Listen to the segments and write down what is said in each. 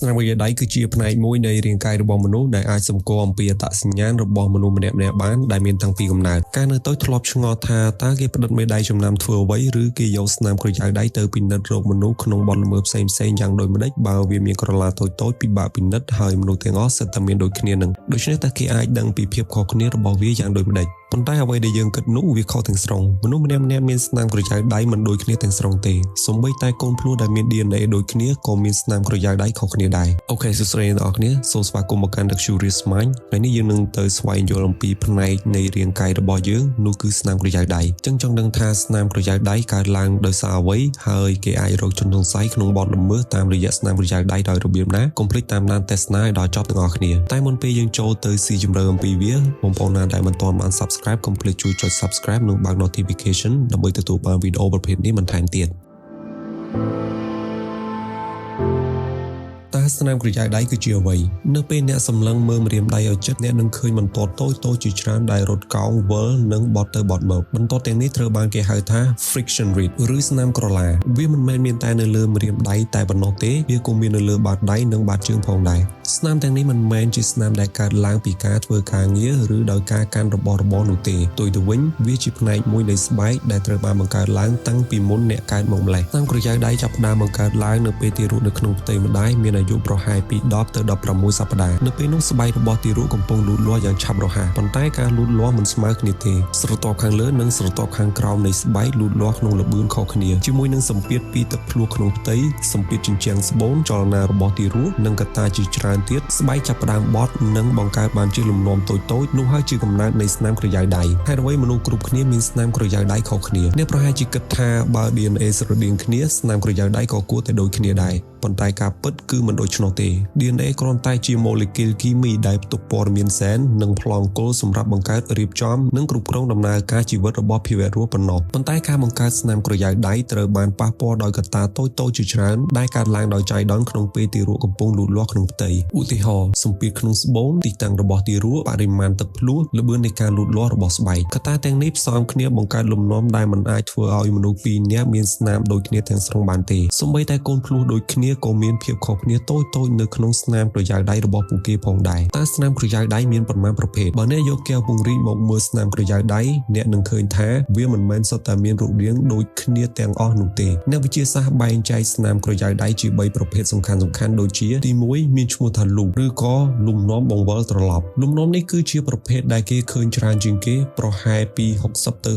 ស្នាមមេដៃគឺជាផ្នែកមួយនៃរាងកាយរបស់មនុស្សដែលអាចសម្គាល់អំពីអត្តសញ្ញាណរបស់មនុស្សម្នាក់ៗបានដែលមានតាំងពីកំណើតកាលនៅតូចធ្លាប់ឆ្ងល់ថាតើគេផ្ដិតមេដៃចំណាំធ្វើអ្វីឬគេយកស្នាមក្រចៅដៃទៅពិនិត្យរកមនុស្សក្នុងបទល្មើសផ្សេងៗយ៉ាងដូចម្តេចបើវាមានក្រឡាតូចៗពិបាកពិនិត្យហើយមនុស្សទាំងអស់សុទ្ធតែមានដូចគ្នានឹងដូច្នេះតើគេអាចដឹងពីភាពខុសគ្នារបស់វាយ៉ាងដូចម្តេចប៉ុន្តែអ្វីដែលយើងគិតនោះវាខុសទាំងស្រុងមនុស្សម្នាក់ៗមានស្នាមក្រចៅដៃមិនដូចគ្នាទាំងស្រុងទេសូម្បីតែកូនភ្លោះដែលមាន DNA ដូចគ្នាក៏មានស្នាមក្រចៅដៃខុសគ្នាដែរ OK សួស្តីអ្នកទាំងអស់គ្នាសូមស្វាគមន៍មកកាន់ The Curious Mind ថ្ងៃនេះយើងនឹងទៅស្វែងយល់អំពីផ្នែកនៃរាងកាយរបស់យើងនោះគឺស្នាមក្រចៅដៃចឹងចង់ដឹងថាស្នាមក្រចៅដៃកើតឡើងដោយសារអ្វីហើយគេអាចរកជនសង្ស័យក្នុងបទល្មើសតាមរយៈស្នាមក្រចៅដៃដោយរបៀបណាកុំភ្លេចតាមដានទស្សនាឲ្យដល់ចប់ទាំងអស់គ្នាតែមុនពេលយើងចូលទៅស៊ីជម្រៅអំពីវាបងប្អូនណាដែលមិនទាន់បាន Subscribe កុំភ្លេចជួយចុច Subscribe និងបើក Notification ដើម្បីទទួលបានវីដេអូប្រភេទនេះបន្ថែមទៀតតើស្នាមក្រចៅដៃគឺជាអ្វីនៅពេលអ្នកសម្លឹងមើលម្រាមដៃឲ្យជិតអ្នកនឹងឃើញបន្ទាត់តូចៗជាច្រើនដែលរត់កោងវិលនិងបត់ទៅបត់មកបន្ទាត់ទាំងនេះត្រូវបានគេហៅថា friction ridge ឬស្នាមក្រឡាវាមិនមែនមានតែនៅលើម្រាមដៃតែប៉ុណ្ណោះទេវាក៏មាននៅលើបាតដៃនិងបាតជើងផងដែរស្នាមទាំងនេះមិនមែនជាស្នាមដែលកើតឡើងពីការធ្វើការងារឬដោយការកាន់របស់របរនោះទេផ្ទុយទៅវិញវាជាផ្នែកមួយនៃស្បែកដែលត្រូវបានបង្កើតឡើងតាំងពីមុនអ្នកកើតមកម្ល៉េះស្នាមក្រចៅដៃចាប់ផ្ដើមបង្កើតឡើងនៅពេលទារកនៅក្នុងផ្ទៃម្ដាយមានអាយុប្រហែលពី10ទៅ16សប្តាហ៍នៅពេលនោះស្បែករបស់ទារកកំពុងលូតលាស់យ៉ាងឆាប់រហ័សប៉ុន្តែការលូតលាស់មិនស្មើគ្នាទេស្រទាប់ខាងលើនិងស្រទាប់ខាងក្រោមនៃស្បែកលូតលាស់ក្នុងល្បឿនខុសគ្នាជាមួយនឹងសម្ពាធពីទឹកភ្លោះក្នុងផ្ទៃសម្ពាធជញ្ជាំងស្បូនចលនារបស់ទារកនិងកត្តាជាច្រើនទៀតស្បែកចាប់ផ្ដើមបត់និងបង្កើតបានជាលំនាំតូចៗនោះហើយជាកំណើតនៃស្នាមក្រចៅដៃហេតុអ្វីមនុស្សគ្រប់គ្នាមានស្នាមក្រចៅដៃខុសគ្នាអ្នកប្រហែលជាគិតថាបើ DNA ស្រដៀងគ្នាស្នាមក្រចៅដៃក៏គួរតែដូចគ្នាដែរប៉ុន្តែការពិតគឺមិនដូច្នោះទេ DNA គ្រាន់តែជាម៉ូលេគុលគីមីដែលផ្ទុកព័ត៌មានសែននិងប្លង់គោលសម្រាប់បង្កើតរៀបចំនិងគ្រប់គ្រងដំណើរការជីវិតរបស់ភាវៈរស់ប៉ុណ្ណោះប៉ុន្តែការបង្កើតស្នាមក្រចៅដៃត្រូវបានប៉ះពាល់ដោយកត្តាតូចៗជាច្រើនដែលកើតឡើងដោយចៃដន្យក្នុងពេលទារកកំពុងលូតលាស់ក្នុងផ្ទៃឧទាហរណ៍សម្ពាធក្នុងស្បូនទីតាំងរបស់ទារកបរិមាណទឹកភ្លោះល្បឿននៃការលូតលាស់របស់ស្បែកកត្តាទាំងនេះផ្សំគ្នាបង្កើតលំនាំដែលមិនអាចធ្វើឲ្យមនុស្សពីរនាក់មានស្នាមដូចគ្នាទាំងស្រុងបានទេសូម្បីតែកូនភ្លោះដូចគ្នាក៏មានភាពខុសគ្នាតូចៗនៅក្នុងស្នាមក្រចៅដៃរបស់ពួកគេផងដែរតើស្នាមក្រចៅដៃមានប៉ុន្មានប្រភេទបើអ្នកយកកែវពង្រីកមកមើលស្នាមក្រចៅដៃអ្នកនឹងឃើញថាវាមិនមែនសុទ្ធតែមានរូបរាងដូចគ្នាទាំងអស់នោះទេអ្នកវិទ្យាសាស្ត្របែងចែកស្នាមក្រចៅដៃជា3ប្រភេទសំខាន់ៗដូចជាទី1មានឈ្មោះថាលូបឬក៏លំនាំបង្វិលត្រឡប់លំនាំនេះគឺជាប្រភេទដែលគេឃើញច្រើនជាងគេប្រហែលពី60ទៅ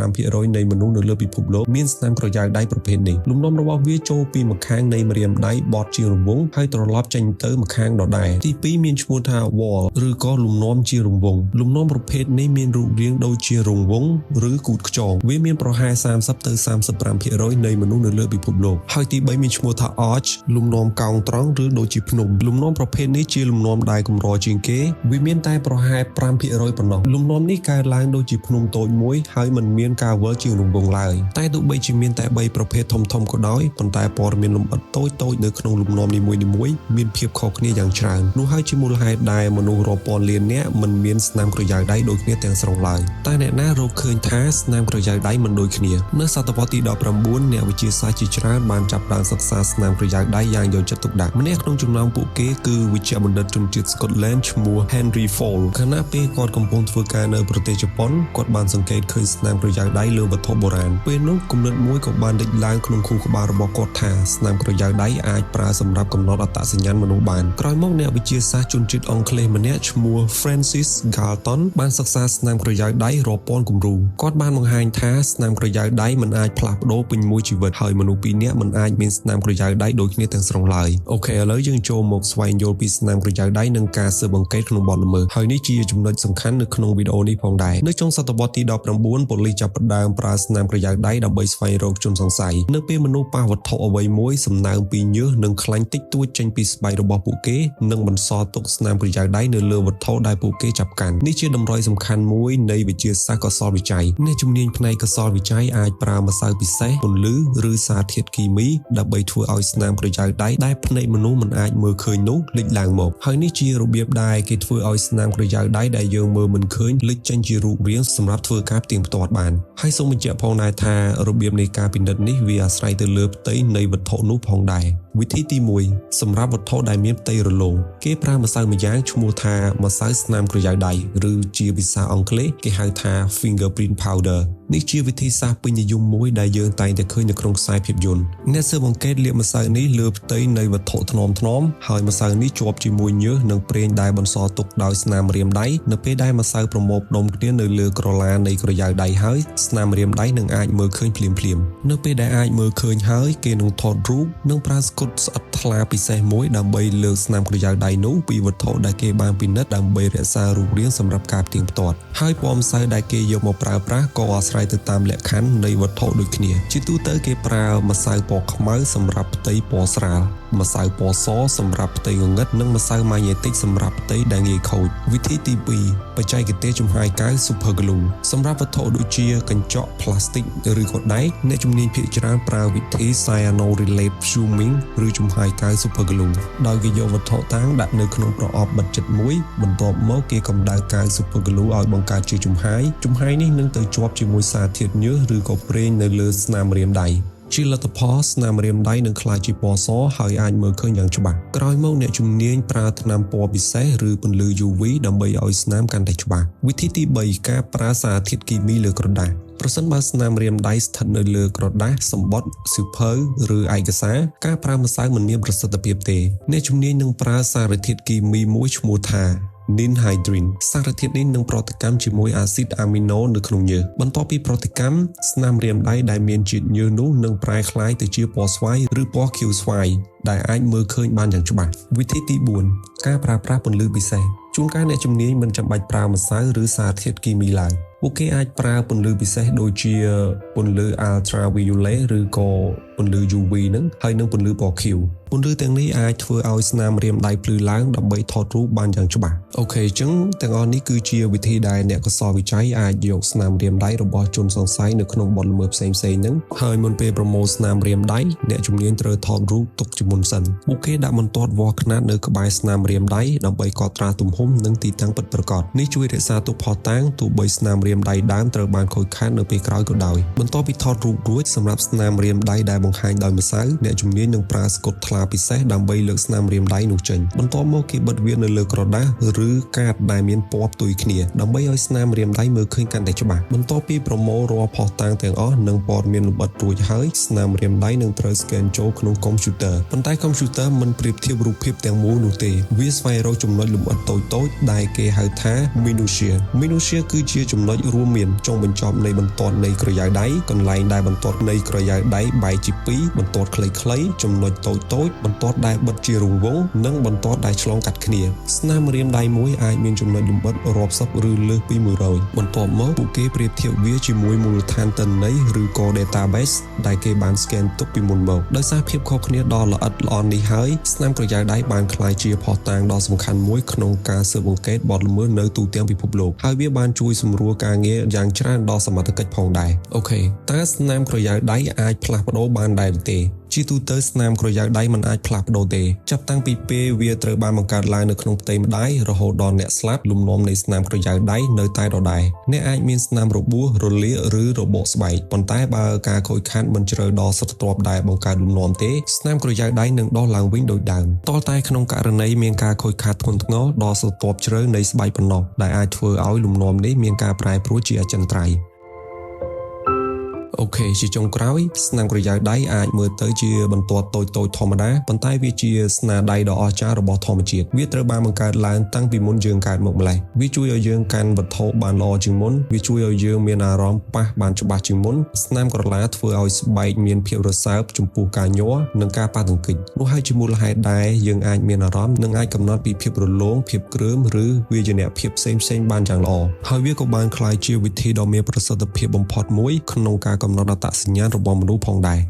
65%នៃមនុស្សនៅលើពិភពលោកមានស្នាមក្រចៅដៃប្រភេទនេះលំនាំរបស់វាចូលពីម្ខាងនៃម្រាមដៃបត់ជារង្វង់ហើយត្រឡប់ចេញទៅម្ខាងដដែលទី2មានឈ្មោះថា wall ឬក៏លំនាំជារង្វង់លំនាំប្រភេទនេះមានរូបរាងដូចជារង្វង់ឬគូទខ្យងវាមានប្រហែល30ទៅ35%នៃមនុស្សនៅលើពិភពលោកហើយទី3មានឈ្មោះថា arch លំនាំកោងត្រង់ឬដូចជាភ្នំលំនាំប្រភេទនេះជាលំនាំដែលកម្រជាងគេវាមានតែប្រហែល5%ប៉ុណ្ណោះលំនាំនេះកើតឡើងដូចជាភ្នំតូចមួយហើយមិនមានការវិលជារង្វង់ឡើយតែទោះបីជាមានតែ3ប្រភេទធំៗក៏ដោយប៉ុន្តែព័ត៌មានលម្អិតតូចៗនៅក្នុងលំនាំនីមួយៗមានភាពខុសគ្នាយ៉ាងច្រើននោះហើយជាមូលហេតុដែលមនុស្សរាប់ពាន់លាននាក់មិនមានស្នាមក្រចៅដៃដូចគ្នាទាំងស្រុងឡើយតែអ្នកណារកឃើញថាស្នាមក្រចៅដៃមិនដូចគ្នានៅសតវត្សទី19អ្នកវិទ្យាសាស្ត្រជាច្រើនបានចាប់ផ្ដើមសិក្សាស្នាមក្រចៅដៃយ៉ាងយកចិត្តទុកដាក់ម្នាក់ក្នុងចំណោមពួកគេគឺវេជ្ជបណ្ឌិតជនជាតិស្កុតឡែនឈ្មោះ Henry Fall ខណៈពេលគាត់កំពុងធ្វើការនៅប្រទេសជប៉ុនគាត់បានសង្កេតឃើញស្នាមក្រចៅដៃលើវត្ថុបុរាណពេលនោះគំនិតមួយក៏បានលេចឡើងក្នុងខួរក្បាលរបស់គាត់ថាស្នាមក្រចៅដៃអាចប្រើសម្រាប់កំណត់អត្តសញ្ញាណមនុស្សបានក្រោយមកអ្នកវិទ្យាសាស្ត្រជនជាតិអង់គ្លេសម្នាក់ឈ្មោះ Francis Galton បានសិក្សាស្នាមក្រចៅដៃរាប់ពាន់គំរូគាត់បានបង្ហាញថាស្នាមក្រចៅដៃមិនអាចផ្លាស់ប្ដូរពេញមួយជីវិតហើយមនុស្សពីរនាក់មិនអាចមានស្នាមក្រចៅដៃដូចគ្នាទាំងស្រុងឡើយ OK ឥឡូវយើងចូលមកស្វែងយល់ពីស្នាមក្រចៅដៃនិងការស៊ើបអង្កេតក្នុងបទល្មើសហើយនេះជាចំណុចសំខាន់នៅក្នុងវីដេអូនេះផងដែរនៅចុងសតវត្សទី19ប៉ូលីសចាប់ផ្ដើមប្រើស្នាមក្រចៅដៃដើម្បីស្វែងរកជនសង្ស័យនៅពេលមនុស្សប៉ះវត្ថុអ្វីមួយសំណើមពីញើសនិងខ្លាញ់តិចតួចចេញពីស្បែករបស់ពួកគេនិងបន្សល់ទុកស្នាមក្រចៅដៃនៅលើវត្ថុដែលពួកគេចាប់កាន់នេះជាតម្រុយសំខាន់មួយនៃវិទ្យាសាស្ត្រកោសលវិច័យអ្នកជំនាញផ្នែកកោសលវិច័យអាចប្រើម្សៅពិសេសពន្លឺឬសារធាតុគីមីដើម្បីធ្វើឲ្យស្នាមក្រចៅដៃដែលភ្នែកមនុស្សមិនអាចមើលឃើញនោះលេចឡើងមកហើយនេះជារបៀបដែលគេធ្វើឲ្យស្នាមក្រចៅដៃដែលយើងមើលមិនឃើញលេចចេញជារូបរាងសម្រាប់ធ្វើការផ្ទៀងផ្ទាត់បានហើយសូមបញ្ជាក់ផងដែរថារបៀបនៃការពិនិត្យនេះវាអាស្រ័យទៅលើផ្ទៃនៃវត្ថុនោះផងដែរ វិធីទី1សម្រាប់វត្ថុដែលមានផ្ទៃរលោងគេប្រើម្សៅម្យ៉ាងឈ្មោះថាម្សៅស្នាមក្រយៅដៃឬជាភាសាអង់គ្លេសគេហៅថា fingerprint powder។ នេះជាវិធីសាស្ត្រពេញនិយមមួយដែលយើងតែងតែឃើញនៅក្នុងខ្សែភាពយន្តអ្នកស៊ើបអង្កេតលាបម្សៅនេះលើផ្ទៃនៃវត្ថុថ្នមថ្នមហើយម្សៅនេះជាប់ជាមួយញើសនិងប្រេងដែលបន្សល់ទុកដោយស្នាមម្រាមដៃនៅពេលដែលម្សៅប្រមូលផ្ដុំគ្នានៅលើក្រឡានៃក្រយៅដៃហើយស្នាមម្រាមដៃនឹងអាចមើលឃើញភ្លាមៗនៅពេលដែលអាចមើលឃើញហើយគេនឹងថតរូបនិងប្រើស្កុតស្អិតថ្លាពិសេសមួយដើម្បីលើកស្នាមក្រយៅដៃនោះពីវត្ថុដែលគេបានពិនិត្យដើម្បីរក្សារូបរាងសម្រាប់ការផ្ទៀងផ្ទាត់ហើយពណ៌ម្សៅដែលគេយកមកប្រើប្រាស់ក៏អាស្រ័យទៅតាមលក្ខខណ្ឌនៃវត្ថុដូចគ្នាជាទូទៅគេប្រើម្សៅពណ៌ខ្មៅសម្រាប់ផ្ទៃពណ៌ស្រាលម្សៅពណ៌សសម្រាប់ផ្ទៃងងឹតនិងម្សៅម៉ាញ៉េទិកសម្រាប់ផ្ទៃដែលងាយខូចវិធីទី2បច្ចេកទេសចំហាយកៅ Super Glue សម្រាប់វត្ថុដូចជាកញ្ចក់ប្លាស្ទិកឬក៏ដែកអ្នកជំនាញភាគច្រើនប្រើវិធី Cyanoacrylate fuming ឬចំហាយកៅ Super Glue ដោយគេយកវត្ថុតាងដាក់នៅក្នុងប្រអប់បិទជិតមួយបន្ទាប់មកគេកម្ដៅកៅ Super Glue ឲ្យបង្កើតជាចំហាយចំហាយនេះនឹងទៅជាប់ជាមួយសារធាតុញើសឬក៏ប្រេងនៅលើស្នាមម្រាមដៃជាលទ្ធផលស្នាមម្រាមដៃនឹងក្លាយជាពណ៌សហើយអាចមើលឃើញយ៉ាងច្បាស់ក្រោយមកអ្នកជំនាញប្រើថ្នាំពណ៌ពិសេសឬពន្លឺ UV ដើម្បីឲ្យស្នាមកាន់តែច្បាស់វិធីទី3ការប្រើសារធាតុគីមីលើក្រដាសប្រសិនបើស្នាមម្រាមដៃស្ថិតនៅលើក្រដាសសម្បត្តិសៀវភៅឬឯកសារការប្រើម្សៅមិនមានប្រសិទ្ធភាពទេអ្នកជំនាញនឹងប្រើសារធាតុគីមីមួយឈ្មោះថា ninhydrin សារធាតុនេះនឹងប្រតិកម្មជាមួយអាស៊ីតអាមីណូនៅក្នុងញើសបន្ទាប់ពីប្រតិកម្មស្នាមម្រាមដៃដែលមានជាតិញើសនោះនឹងប្រែក្លាយទៅជាពណ៌ស្វាយឬពណ៌ខៀវស្វាយដែលអាចមើលឃើញបានយ៉ាងច្បាស់វិធីទី4ការប្រើប្រាស់ពន្លឺពិសេសជួនកាលអ្នកជំនាញមិនចាំបាច់ប្រើម្សៅឬសារធាតុគីមីឡើយពួកគេអាចប្រើពន្លឺពិសេសដូចជាពន្លឺ ultraviolet ឬក៏ពន្លឺ UV នឹងហើយនិងពន្លឺពណ៌ខៀវពន្លឺទាំងនេះអាចធ្វើឲ្យស្នាមម្រាមដៃភ្លឺឡើងដើម្បីថតរូបបានយ៉ាងច្បាស់OK អញ្ចឹងទាំងអស់នេះគឺជាវិធីដែលអ្នកកោសលវិច័យអាចយកស្នាមម្រាមដៃរបស់ជនសង្ស័យនៅក្នុងបទល្មើសផ្សេងៗហ្នឹងហើយមុនពេលប្រមូលស្នាមម្រាមដៃអ្នកជំនាញត្រូវថតរូបទុកជាមុនសិនពួកគេដាក់បន្ទាត់វាស់ខ្នាតនៅក្បែរស្នាមម្រាមដៃដើម្បីកត់ត្រាទំហំនិងទីតាំងពិតប្រាកដនេះជួយរក្សាទុកភស្តុតាងទោះបីស្នាមម្រាមដៃដើមត្រូវបានខូចខាតនៅពេលក្រោយក៏ដោយបន្ទាប់ពីថតរូបរួចសម្រាប់ស្នាមម្រាមដៃដែលបង្ហាញដោយម្សៅអ្នកជំនាញនឹងប្រើស្កុតថ្លាពិសេសដើម្បីលើកស្នាមម្រាមដៃនោះចេញបន្ទាប់មកគេបិទវានៅលើក្រដាសឬកាតដែលមានពណ៌ផ្ទុយគ្នាដើម្បីឲ្យស្នាមម្រាមដៃមើលឃើញកាន់តែច្បាស់បន្ទាប់ពីប្រមូលរាល់ភស្តុតាងទាំងអស់និងព័ត៌មានលម្អិតរួចហើយស្នាមម្រាមដៃនឹងត្រូវ scan ចូលក្នុងកុំព្យូទ័រប៉ុន្តែកុំព្យូទ័រមិនប្រៀបធៀបរូបភាពទាំងមូលនោះទេវាស្វែងរកចំណុចលម្អិតតូចៗដែលគេហៅថា minutiae។ Minutiae គឺជាចំណុចរួមមានចុងបញ្ចប់នៃបន្ទាត់នៃក្រយៅដៃកន្លែងដែលបន្ទាត់នៃក្រយៅដៃបែកជាពីរបន្ទាត់ខ្លីៗចំណុចតូចៗបន្ទាត់ដែលបិទជារង្វង់និងបន្ទាត់ដែលឆ្លងកាត់គ្នាស្នាមម្រាមដៃមួយអាចមានចំណុចលម្អិតរាប់សិបឬលើសពី100បន្ទាប់មកពួកគេប្រៀបធៀបវាជាមួយមូលដ្ឋានទិន្នន័យឬក៏ database ដែលគេបាន scan ទុកពីមុនមកដោយសារភាពខុសគ្នាដ៏ល្អិតល្អន់នេះហើយស្នាមក្រយៅដៃបានក្លាយជាភស្តុតាងដ៏សំខាន់មួយក្នុងការស៊ើបអង្កេតបទល្មើសនៅទូទាំងពិភពលោកហើយវាបានជួយសម្រួលការងារយ៉ាងច្រើនដល់សមត្ថកិច្ចផងដែរ OK តើស្នាមក្រយៅដៃអាចផ្លាស់ប្ដូរបានដែរទេជាទូទៅស្នាមក្រយៅដៃមិនអាចផ្លាស់ប្ដូរទេចាប់តាំងពីពេលវាត្រូវបានបង្កើតឡើងនៅក្នុងផ្ទៃម្ដាយរហូតដល់អ្នកស្លាប់លំនាំនៃស្នាមក្រយៅដៃនៅតែដដែលអ្នកអាចមានស្នាមរបួសរលាកឬរបកស្បែកប៉ុន្តែបើការខូចខាតមិនជ្រៅដល់សត្វទ្របដែលបង្កើតលំនាំទេស្នាមក្រយៅដៃនឹងដុះឡើងវិញដូចដើមតតែក្នុងករណីមានការខូចខាតធ្ងន់ធ្ងរដល់ស្រទាប់ជ្រៅនៃស្បែកប៉ុណ្ណោះដែលអាចធ្វើឲ្យលំនាំនេះមានការប្រែប្រួលជាអចិន្ត្រៃយ៍ OK ជាចុងក្រោយស្នាមក្រយៅដៃអាចមើលទៅជាបន្ទាត់តូចៗធម្មតាប៉ុន្តែវាជាស្នាដៃដ៏អស្ចារ្យរបស់ធម្មជាតិវាត្រូវបានបង្កើតឡើងតាំងពីមុនយើងកើតមកម្ល៉េះវាជួយឲ្យយើងកាន់វត្ថុបានល្អជាងមុនវាជួយឲ្យយើងមានអារម្មណ៍ប៉ះបានច្បាស់ជាងមុនស្នាមក្រឡាធ្វើឲ្យស្បែកមានភាពរសើបចំពោះការញ័រនិងការប៉ះទង្គិចនោះហើយជាមូលហេតុដែលយើងអាចមានអារម្មណ៍និងអាចកំណត់ពីភាពរលោងភាពគ្រើមឬវាយនភាពផ្សេងៗបានយ៉ាងល្អហើយវាក៏បានក្លាយជាវិធីដ៏មានប្រសិទ្ធភាពបំផុតមួយក្នុងការកំណត់អត្តសញ្ញាណរបស់មនុស្សផងដែរ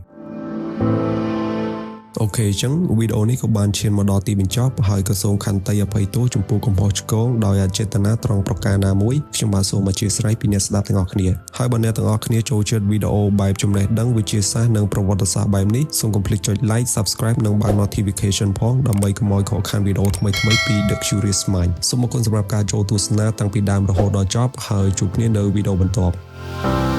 OK អញ្ចឹងវីដេអូនេះក៏បានឈានមកដល់ទីបញ្ចប់ហើយក៏សូមខន្តីអភ័យទោសចំពោះកំហុសឆ្គងដោយអចេតនាត្រង់ប្រការណាមួយខ្ញុំបាទសូមអធ្យាស្រ័យពីអ្នកស្ដាប់ទាំងអស់គ្នាហើយបើអ្នកទាំងអស់គ្នាចូលចិត្តវីដេអូបែបចំណេះដឹងវិទ្យាសាស្ត្រនិងប្រវត្តិសាស្ត្របែបនេះសូមកុំភ្លេចចុច like subscribe និងបើក notification ផងដើម្បីកុំឲ្យខកខានវីដេអូថ្មីៗពី The Curious Mind សូមអរគុណសម្រាប់ការចូលទស្សនាតាំងពីដើមរហូតដល់ចប់ហើយជួបគ្នានៅវីដេអូបន្ទាប់។